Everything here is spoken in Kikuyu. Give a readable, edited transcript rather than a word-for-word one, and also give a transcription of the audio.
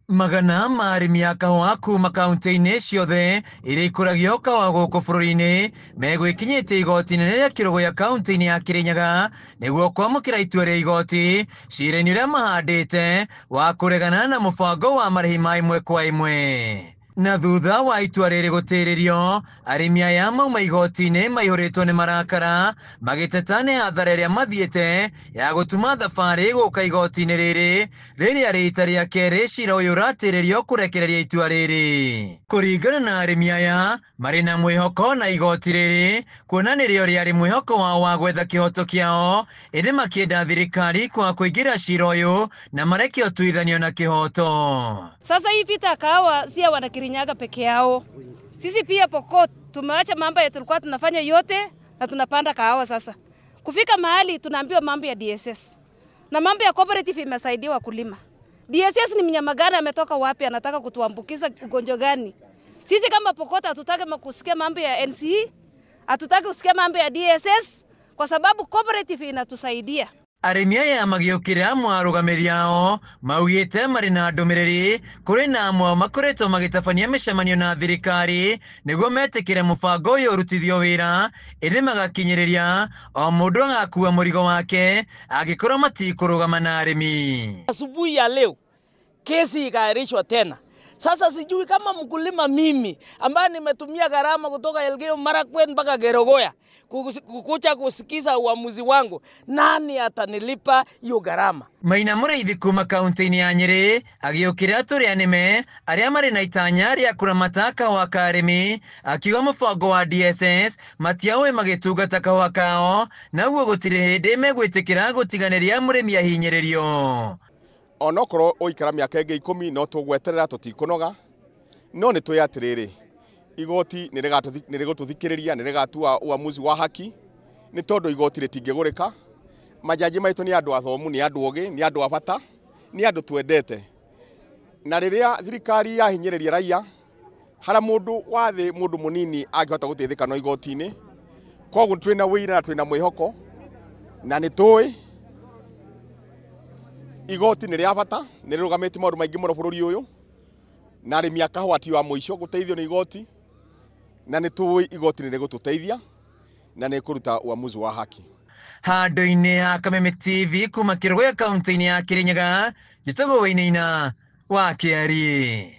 Magana ma arĩmi a kahũa kuma kaunti-inĩ ciothe iria ikũragio kahũa gũkũ bũrũri-inĩ megwĩkinyĩtie igoti-inĩ rĩa Kĩrũgũya kaunti-inĩ ya Kĩrĩnyaga nĩguo kwamũkĩra itua rĩa igoti cira-inĩ ũrĩa mahandĩte wa kũregana na mũbango wa marĩhi ma ĩmwe kwa ĩmwe. Na thutha wa itua rĩrĩ gũtĩrĩrio, arĩmi aya mauma igoti-inĩ maihũrĩtwo nĩ marakara magĩteta nĩ hathara ĩrĩa mathiĩte ya gũtuma thabarĩ gũka igoti-inĩ rĩrĩ rĩrĩa rĩta rĩa kerĩ cira ũyũ ũratĩrĩrio kũrekereria itua rĩrĩ. Kũringana na arĩmi aya marĩ na mwĩhoko na igoti rĩrĩ kuona nĩrĩo rĩarĩ mwĩhoko wao wa gwetha kĩhoto kĩao, ĩndĩ makĩenda thirikari kwa kũingĩra cira ũyũ na mareke ũtuithanio na kĩhoto. Sasa hii vita kahawa si ya wana Kirinyaga peke yao. Sisi pia Pokot tumeacha mambo yetu tulikuwa tunafanya yote na tunapanda kahawa sasa. Kufika mahali tunaambiwa mambo ya DSS. Na mambo ya cooperative imesaidia wakulima. DSS ni mnyama gani, ametoka wapi, anataka kutuambukiza ugonjwa gani? Sisi kama Pokot hatutaki kusikia mambo ya NCE, hatutaki kusikia mambo ya DSS kwa sababu cooperative inatusaidia. Arĩmi aya magĩũkĩra mwarũgamĩrĩri ao maugĩte marĩ na ndũmĩrĩri kũrĩ na amwe ao makoretwo magĩtabania mĩcemanio na thirikari nĩguo metĩkĩre mũbango ũyũ ũrutithio wĩra, ĩndĩ magakinyĩrĩria o mũndũ agakua mũrigo wake angĩkorwo matikũrũgama na arĩmi. Asubuhi ya leo kesi ikaahirishwa tena. Sasa sijui kama mkulima mimi ambaye nimetumia gharama kutoka Elgeyo Marakwet mpaka Kerugoya kukuja kusikiza uamuzi wangu, nani atanilipa hiyo gharama? Maina Mũrĩithi kuma kaunti-inĩ ya Nyĩrĩ agĩũkĩra tũrĩa nĩme arĩa marĩ na itanya rĩa kũramata kahũa ka arĩmi, akiuga mũbango wa DSS matiaũĩ magĩtungata kahũa kao na ũguo gũtirĩ hĩndĩ megwĩtĩkĩra gũtiganĩria mũrĩmi ahinyĩrĩrio. Onokorwo ũikara mĩaka ĩngĩ 10 no tũgweterera tũtikũnoga, no nĩ tũĩ atĩrĩrĩ, igoti nĩ rĩgũtũthikĩrĩria, nĩ rĩgatua uamuzi wa haki, nĩ tondũ igoti rĩtingĩgũrĩka. Majaji maitũ nĩ andũ athomu, nĩ andũ ogĩ, nĩ andũ a bata, nĩ andũ twendete. Na rĩrĩa thirikari yahinyĩrĩria raia, harĩa mũndũ wa thĩ, mũndũ mũnini angĩhota gũteithĩka no igoti-inĩ. Koguo twĩna wĩira na twĩna mwĩhoko, na nĩ tũĩ igoti nĩ rĩa bata, nĩ rĩrũgamĩtie maũndũ maingĩ mũno bũrũri ũyũ, na arĩmi a kahũa ti wa mũico gũteithio nĩ igoti, na nĩ tũĩ igoti nĩ rĩgũtũteithia na nĩ kũruta uamuzi wa haki. Handũ-inĩ ha Kameme TV kuma Kĩrũgũya kaunti-inĩ ya Kĩrĩnyaga, njĩtagwo Wainaina wa Kĩarie.